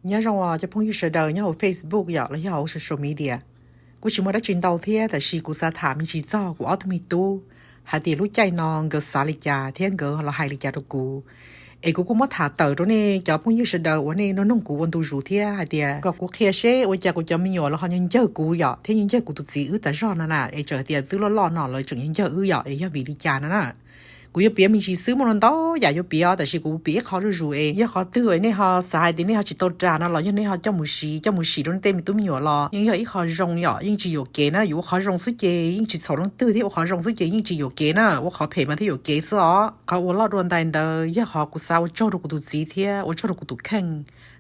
Nyob zoo os cov phooj ywg sawv daws nyob hauv Facebook yom los yog hauv social media. Kuj tsis muaj dab tsi ntau thiab, tab sis kuv xav tham me ntsis txog kuv ob tug me tub hais tias lub caij no nkawd xav li cas thiab nkawd los hais li cas rau kuv. Es kuv kuj muab tham tawm rau nej cov phooj ywg sawv daws uas nej nug nug kuv ua ntu zus thiab hais tias kom kuv qhia seb ua cas kuv cov me nyuam los ho nyob ncawg kuv yom thiab nyob ncawg kuv tus txiv wb tas zog no na, es tseem tias twb loj loj no lawv tseem nyob ncawg wb yom es yog vim li cas no na. Kuv yuav piav me ntsis xwb, muaj ntau yam yuav piav, tab sis kuv piav ib qho zuj zus es yog qhov twg nej ho xav hais tias nej ho tsis tau ras no los yog nej ho coj mus siv, coj mus sim rau nej tej me tub me nyuam los yeej yog ib qho zoo yom, yeej tsis yuam kev na. Yuav ua qhov zoo xwb ces yeej tsis txhaum leej twg thiab, ua qhov zoo xwb ces yeej tsis yuam kev na, ua qhov phem mas thiaj yuam kev xwb os. Qhov uas loj dua ntais ntawd yog qhov kuv xav ua tsaug rau kuv tus txiv thiab ua tsaug rau kuv tus kheej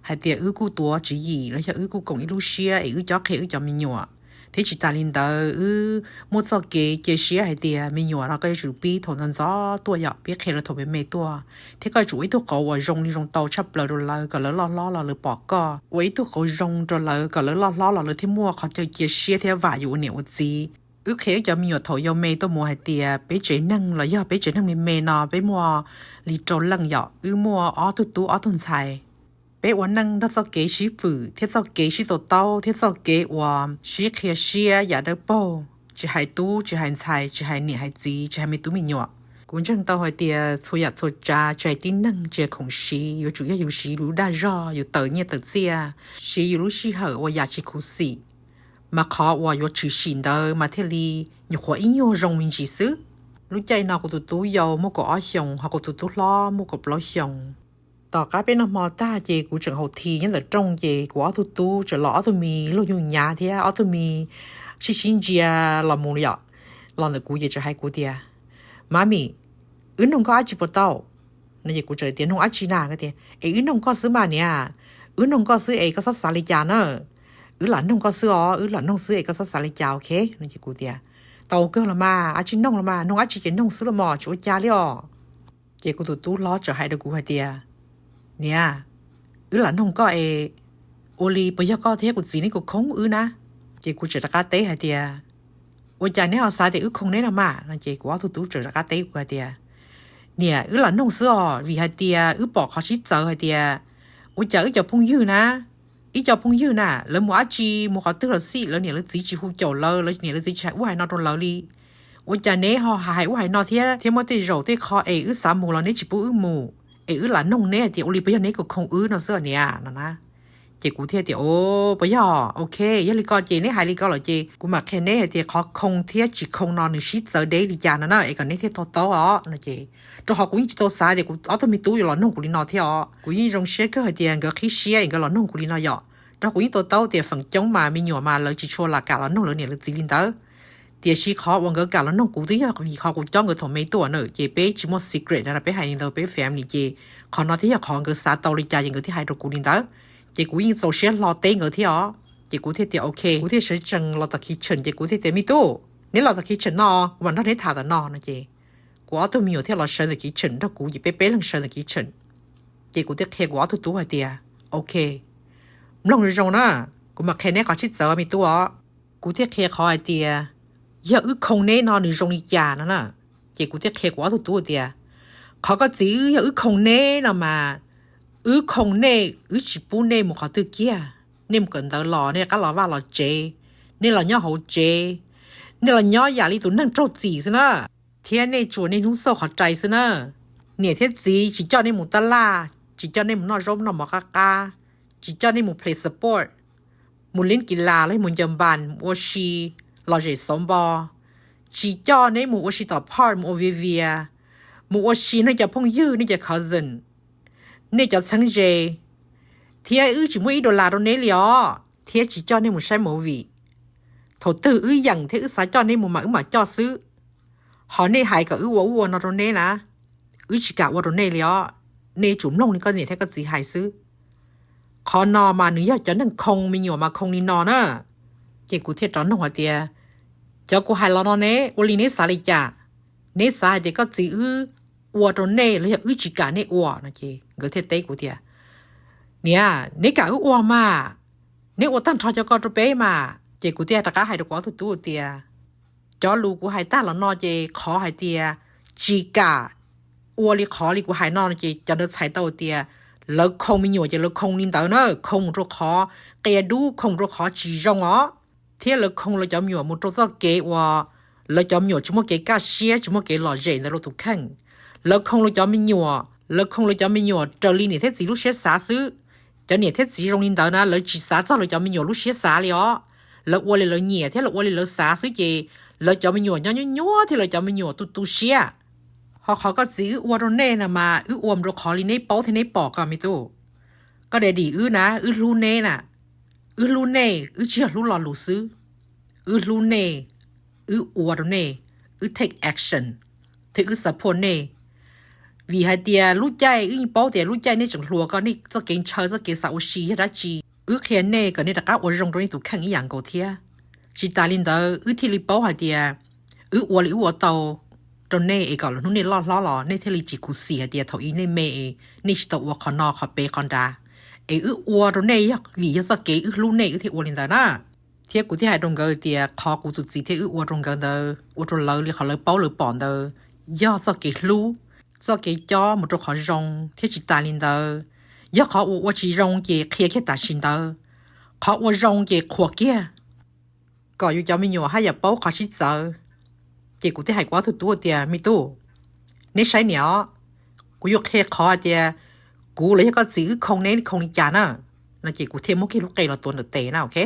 hais tias wb kuj tuav tswv yim los yog wb kuj koom ib lub siab es wb cob qhia wb cov me nyuam. Thiab tsis tas li ntawd wb muaj txoj kev cia siab hais tias me nyuam no koj yuav tsum pib thaum ntxov ntxov tuaj yom, pib qhia lawv thaum me me tuaj, thiab koj yuav tsum ua ib tug qauv uas zoo li zoo tau tshaj plaws rau lawv kom lawv loj hlob los lawv pom koj, ua ib tug qauv zoo rau lawv kom lawv loj hlob los lawv thiaj muaj qhov chaw cia siab thiab vam yus ua niam ua txiv. Wb qhia wb cov me nyuam thaum yau me tuaj mus hais tias peb tsev neeg los yog peb tsev neeg me me no peb muaj li rau leej yom, wb muaj ob tug tub ob tug ntxhais. Peb ua neej nrog txoj kev sib fwm thiab txoj kev sib to taub thiab txoj kev uas sib qhia siab yam dawb paug, tsis hais tub tsis hais ntxhais, tsis hais niam hais txiv, tsis hais me tub me nyuam. Kuv ntseeg tau hais tias txhua yam txhua tsav tsis hais tib neeg tsis hais khoom siv yuav tsum yog yus siv lub dag zog, yus tawm nyiaj tawm txiaj, siv yus lub sij hawm ua yam tsis khuv xim, mas qhov uas yuav tshwm sim ntawd mas thiaj li nyuam qhuav ib nyuag zoo me ntsis xwb. Lub caij no kuv tus tub yau muaj kaum ob xyoos, ho kuv tus tub hlob muaj kaum plaub xyoos. Tom qab peb noj hmo tag ces kuv tseem haus thi nyob ntawm rooj, ces kuv ob tug tub tseem los ob tug me luag nyuj nyav thiab ob tug me sib sib ntsia los mus yom. Los ntawm kuv ces tseem hais kuv tias, Mami, wb noog koj dab tsi puas tau? No ces kuv tseem tias, Noog dab tsi na? Tias, Es wb noog koj xwb mas niam, wb noog koj xwb es koj txhob xav li cas na. Wb lam noog koj xwb os, wb lam noog xwb es koj txhob xav li cas, ok? No ces kuv tias, Tau kawg los mas, dab tsi noog los mas, noog dab tsi ces noog xwb los mas tsis ua cas li os. Ces kuv tus tub hlob tseem hais rau kuv hais tias, Niam, wb lam noog koj es ua li puas yog koj thiab kuv txiv neb kuj khoob wb na? Ces kuv tseem rov qab teb hais tias, Ua cas neb ho xav tias wb khoo neb no mas? No ces kuv ob tug tub tseem rov qab teb kuv hais tias, Niam, wb lam noog xwb os, vim hais tias wb pom qhov sib txawv hais tias ua cas wb cov phooj ywg na, ib co phooj ywg na, lawv mus dab tsi mus qhov twg los xij lawv niam lawv txiv tsis hu caum lawv, lawv niam lawv txiv tsis hais ub hais no rau lawv li. Ua cas neb ho hais ub hais no thiab, thiab muab tej zaum tej qho es wb xav mus los neb tsis pub wb mus, es wb lam noog neb hais tias ua li puas yog neb kuj khoo wb no xwb niam no na. Ces kuv thiaj tias, O, puas yog? Ok, yog li ko ces neb hais li ko lawm ces kuv mam qhia neb hais tias qhov khoo thiab tsis khoo no nws sib txawv deb li cas no na, es kom neb thiaj to taub os no ces, rau qhov kuv yeej tsis tau xav tias kuv ob tug me tub yuav los noog kuv li no thiab os. Kuv yeej zoo siab kawg hais tias nkawd qhib siab es nkawd los noog kuv li no yom. Rau qhov kuv yeej to taub tias feem coob mas me nyuam mas lawv tsis tshua lam kam los noog lawv niam lawv txiv li ntawd. Tiam sis qhov uas nkawd kam los noog kuv twb yog vim qhov kuv cob nkawd thaum me tuaj na, ces peb tsis muaj secret na, peb hais li ntawd peb family ces qhov no thiaj yog qhov nkawd xav tau li cas ces nkawd thiaj hais rau kuv li ntawd. Ces kuv yeej txaus siab hlo teb nkawd thiab os. Ces kuv thiaj tias ok, kuv thiaj sawv tsees los tom kitchen ces kuv thiaj tias, Me tub, neb los tom kitchen no, kuv mam nrog neb tham tom no no ces kuv ob tug me nyuam thiaj los sawv ntawm kitchen nrog kuv ces peb peb leeg sawv ntawm kitchen. Ces kuv thiaj qhia kuv ob tug tub hais tias, Ok, mloog zoo zoo na, kuv mam qhia neb qhov sib txawv me tub os. Kuv thiaj qhia qhov hais tias yog wb khoo neb no nws zoo li cas no na. Ces kuv thiaj qhia kuv ob tug tub tias, Qhov koj txiv wb yog wb khoo neb no mas, wb khoo nej, wb tsis pub nej mus qhov twg kiag. Nej mus kawm ntawv los nej rov qab los vaj los tsev, nej los nyob hauv tsev, nej los nyob yam li tus neeg raug txim xwb na, thiab nej tsuas niaj hnub xauj qhov rai xwb na. Niam thiab txiv tsis coj nej mus tab laj, tsis coj nej mus noj zaub noj mov qab qab, tsis coj nej mus play sport, mus lib kis las los mus ncaws npas ua si, los zem xauv npo, tsis coj neb mus ua si tom park mus ua viav vias, mus ua si nej cov phooj ywg nej cov cousin, nej cov txheeb ze, thiab wb tsis muab ib dollar rau neb li os, thiab tsis coj nej mus saib movie. Thaum twg wb yeem thiab wb xav coj neb mus mas wb mam coj xwb. Ho nej hais kom wb ua ub ua no rau neb na, wb tsis kam ua rau nej li os. Nej tsum mloog li koj niam thiab koj txiv hais xwb. Qhov no mas nws yog cov neeg khoo me nyuam mas khoo li no na. Ces kuv thiaj rov noog hais tias, Cov kuv hais los no ne, ua li neb xav li cas? Neb xav hais tias koj txiv wb ua rau nej los yog wb tsis kam nej ua no? Ces nkawd thiaj teb kuv tias, Niam, neb kam wb ua mas, neb ua tag nrho cov ko rau peb mas. Ces kuv thiaj rov qab hais rau kuv ob tug tub tias, Cov lus kuv hais tag los no ces qhov hais tias tsis kam ua li qhov li kuv hais no ces cov ntawd txhais tau tias Lawv khoo me nyuam ces lawv khoo li ntawd na, khoo mus rau qhov qia dub, khoo mus rau qhov tsis zoo os. Thiab lawv khoo lawv cov me nyuam mus rau txoj kev uas lawv cov me nyuam tsis muaj kev kaj siab, tsis muaj kev lom zem ntawm lawv tus kheej. Lawv khoo lawv cov me nyuam, lawv khoo lawv cov me nyuam raws li niam thiab txiv lub siab xav xwb. Cov niam thiab txiv zoo li ntawd na, lawv tsis xav txog lawv cov me nyuam lub siab xav li os. Lawv ua li lawv nyiam thiab lawv ua li lawv xav xwb ces lawv cov me nyuam nyob nyuaj nyuaj thiab lawv cov me nyuam tu tu siab. Ho qhov koj txiv wb ua rau nej no mas wb ua mus rau qhov li neb paub thiab neb pom ko me tub. Koj daddy wb na, wb hlub neb na. Wb hlub nej, wb tsis yog hlub lo lus xwb. Wb hlub nej, wb ua rau nej, wb take action, thiab wb support nej. Vim hais tias lub caij wb yeej paub tias lub caij nej tseem hluas ko nej txoj kev ntshaw txoj kev xav ua si yog dab tsi. Wb qhia nej kom nej rov qab ua zoo rau nej tus kheej ib yam nkaus thiab. Tsis tas li ntawd wb thiaj li paub hais tias wb ua li wb ua tau rau nej es kom lwm hnub nej loj hlob los nej thiaj li tsis khuv xim hais tias thaum ub nej me, nej tsis tau ua qhov no qhov pem qhov nrad. Es wb ua rau nej yog vim yog txoj kev wb hlub nej wb thiaj ua li ntawd na. Thiab kuv thiaj hais rau nkawd tias qhov kuv tus txiv thiab wb ua rau nkawd ntawd, ua rau lawv li qhov lawv paub lawv pom ntawd, yog txoj kev hlub, txoj kev cob mus rau qhov zoo. Thiab tsis tas li ntawd, yog qhov uas ua tsis zoo ces qhia kiag tam sim ntawd, qhov ua zoo ces qhuas kiag, kom yus cov me nyuam haj yam paub qhov sib txawv. Ces kuv thiaj hais kuv ob tug tub tias, me tub, neb saib niam os, kuv yuav qhia qhov hais tias kuv los yog koj txiv wb khoo neb khoo li cas na. No ces kuv thiaj muab kiag lub qe los tuav ntawm tes na, ok.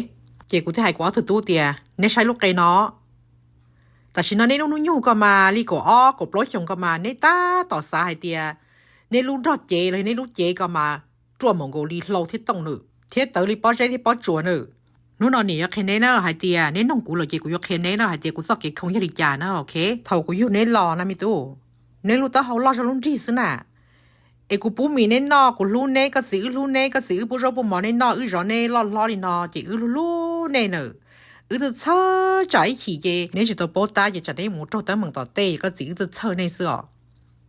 Ces kuv thiaj hais kuv ob tug tub tias, neb saib lub qe no. Tam sim no neb lub hnub nyoog ko mas li kaum ob kaum plaub xyoos ko mas neb tab tom xav hais tias neb lub nrog cev los yog neb lub cev ko mas ruaj mus nkaus li hlau thiab tooj nws thiab tawv li pob zeb thiab pob tsuas nws. Hnub no niam yuav qhia neb na hais tias neb noog kuv lawm ces kuv yuav qhia neb na hais tias kuv txoj kev khoo yog li cas na, ok. Thaum kuv yug neb los na me tub, neb lub taub hau loj zog lub nrig xwb na. Es kuv pub mis neb noj, kuv hlub neb, koj txiv wb hlub neb, koj txiv wb pub zaub pub mov neb noj, wb zov neb loj hlob li no ces wb hlub hlub neb na. Wb twb txhawj tsam ib chim ces neb tsis tau paub tab ces tsam neb mus raug teeb meem tom tej, koj txiv wb twb txhawj nej xwb os.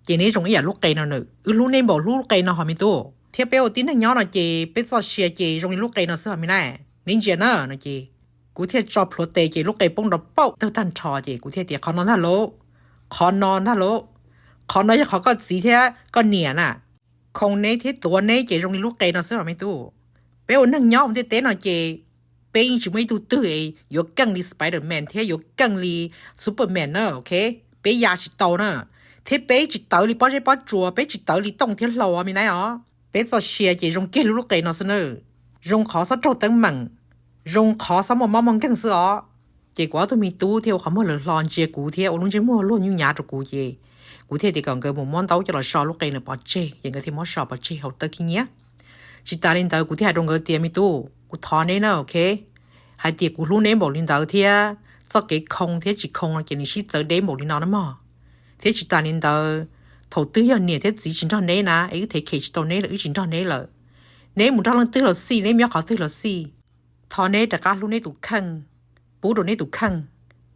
Ces neb zoo ib yam lub qe no na, wb hlub neb npaum hlub lub qe no hos me tub. Thiab peb ua tib neeg nyob no ces peb txoj sia ces zoo li lub qe no xwb hos me na. Neb ntsia na no ces kuv thiaj tso plhuav tes ces lub qe poob nrov paum tawg tag nrho ces kuv thiaj tias qhov no ntag lauj, qhov no ntag lauj, qhov no yog qhov koj txiv thiab koj niam na khoo neb thiab tuav neb ces zoo li lub qe no xwb hos me tub. Peb ua neeg nyob hauv ntiaj teb no ces peb yeej tsis muaj ib tug twg es yuav keej li Spider-Man thiab yuav keej li Superman na, ok. Peb ya tsis tau na, thiab peb tsis tawv li pob zeb pob tsuas, peb tsis tawv li tooj thiab hlau os me na os. Peb txoj sia ces zoo kiag li lub qe no xwb na, zoo qhov txhob raug teeb meem, zoo qhov txhob muaj mob muaj nkeeg xwb os. Ces kuv ob tug me tub thiaj ua qhov muag lawv hlo ntsia kuv thiab ua lub ntsej muag luag nyuj nyav rau kuv ces kuv thiaj tias kom nkawd mus muab ntaub coj los so lub qe no pov tseg ces nkawd thiaj muab so pov tseg hauv tawb khib nyiab. Tsis tas li ntawd kuv thiaj hais rau nkawd tias me tub, kuv thov neb na, ok, hais tias kuv hlub neb npaum li ntawd thiab txoj kev khoo thiab tsis khoo no ces nws sib txawv deb npaum li no na mog. Thiab tsis tas li ntawd, thaum twg yog niam thiab txiv tsis nrog neb na es wb thev khem tsis tau neb lawm, wb tsis nrog neb lawm, neb mus nrog leej twg los xij, neb mus nyob qhov twg los xij, thov neb rov qab hlub neb tus kheej, pub rau neb tus kheej,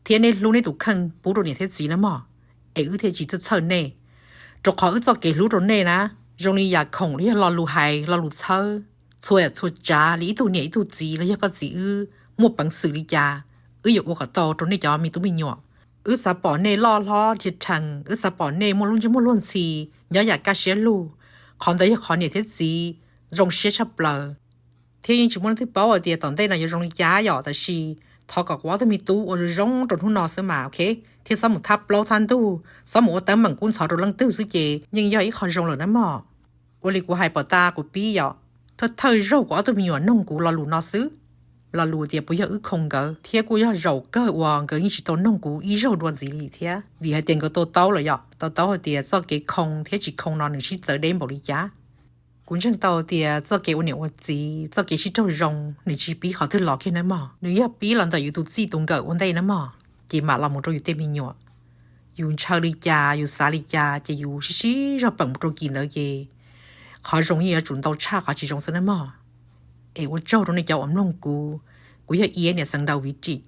thiab neb hlub neb tus kheej pub rau niam thiab txiv na mog, es wb thiaj tsis txhawj txhawj nej. Rau qhov wb txoj kev hlub rau nej na, zoo li yam khoom los yog lo lus hais lo lus txhawb, txhua yam txhua tsav li ib tug niam ib tug txiv los yog koj txiv wb muaj peev xwm li cas, wb yuav ua kom tau rau nej cov me tub me nyuam. Wb xav pom nej loj hlob dhia rhees, wb xav pom nej muaj lub ntsej muag luag ntxhi, nyob yam kaj siab lug. Qhov ntawd yog qhov niam thiab txiv zoo siab tshaj plaws. Thiab yeej tsis muaj leej twg paub hais tias tom ntej no yuav zoo li cas yom, tab sis thov kom kuv ob tug me tub ua zoo zoo rau hnub no xwb mas, ok, thiab txhob mus thab plaub thab ntug, txhob mus ua teeb meem kub ntxhov rau leej twg xwb ces yeej yog ib qho zoo lawm na mog. Ua li kuv hais pom tas kuv pib yom, thawj thawj zaug kuv ob tug me nyuam noog kuv lo lus no xwb. Lo lus tias puas yog wb khoo nkawd, thiab kuj yog zaum kawg uas nkawd yeej tsis tau noog kuv ib zaug dua ntxiv li thiab, vim hais tias nkawd to taub lawm yom, to taub hais tias txoj kev khoo thiab tsis khoo no nws sib txawv deb npaum li cas. Kuv ntseeg tau tias txoj kev ua niam ua txiv, txoj kev sib raug zoo nws tsis pib qhov twg los kiag na mog, nws yog pib los ntawm yus tus txij tus nkawm ua ntej na mog, ces mam los mus rau yus tej me nyuam. Yus ntshaw li cas, yus xav li cas ces yus sib sib zog peem mus rau kis ntawd ces qhov zoo yeej yuav tsum ntau tshaj qhov tsis zoo xwb na mog. Es ua tsaug rau nej cov uas mloog kuv, kuv yog Iab niam Xeev Daus Viv Ris.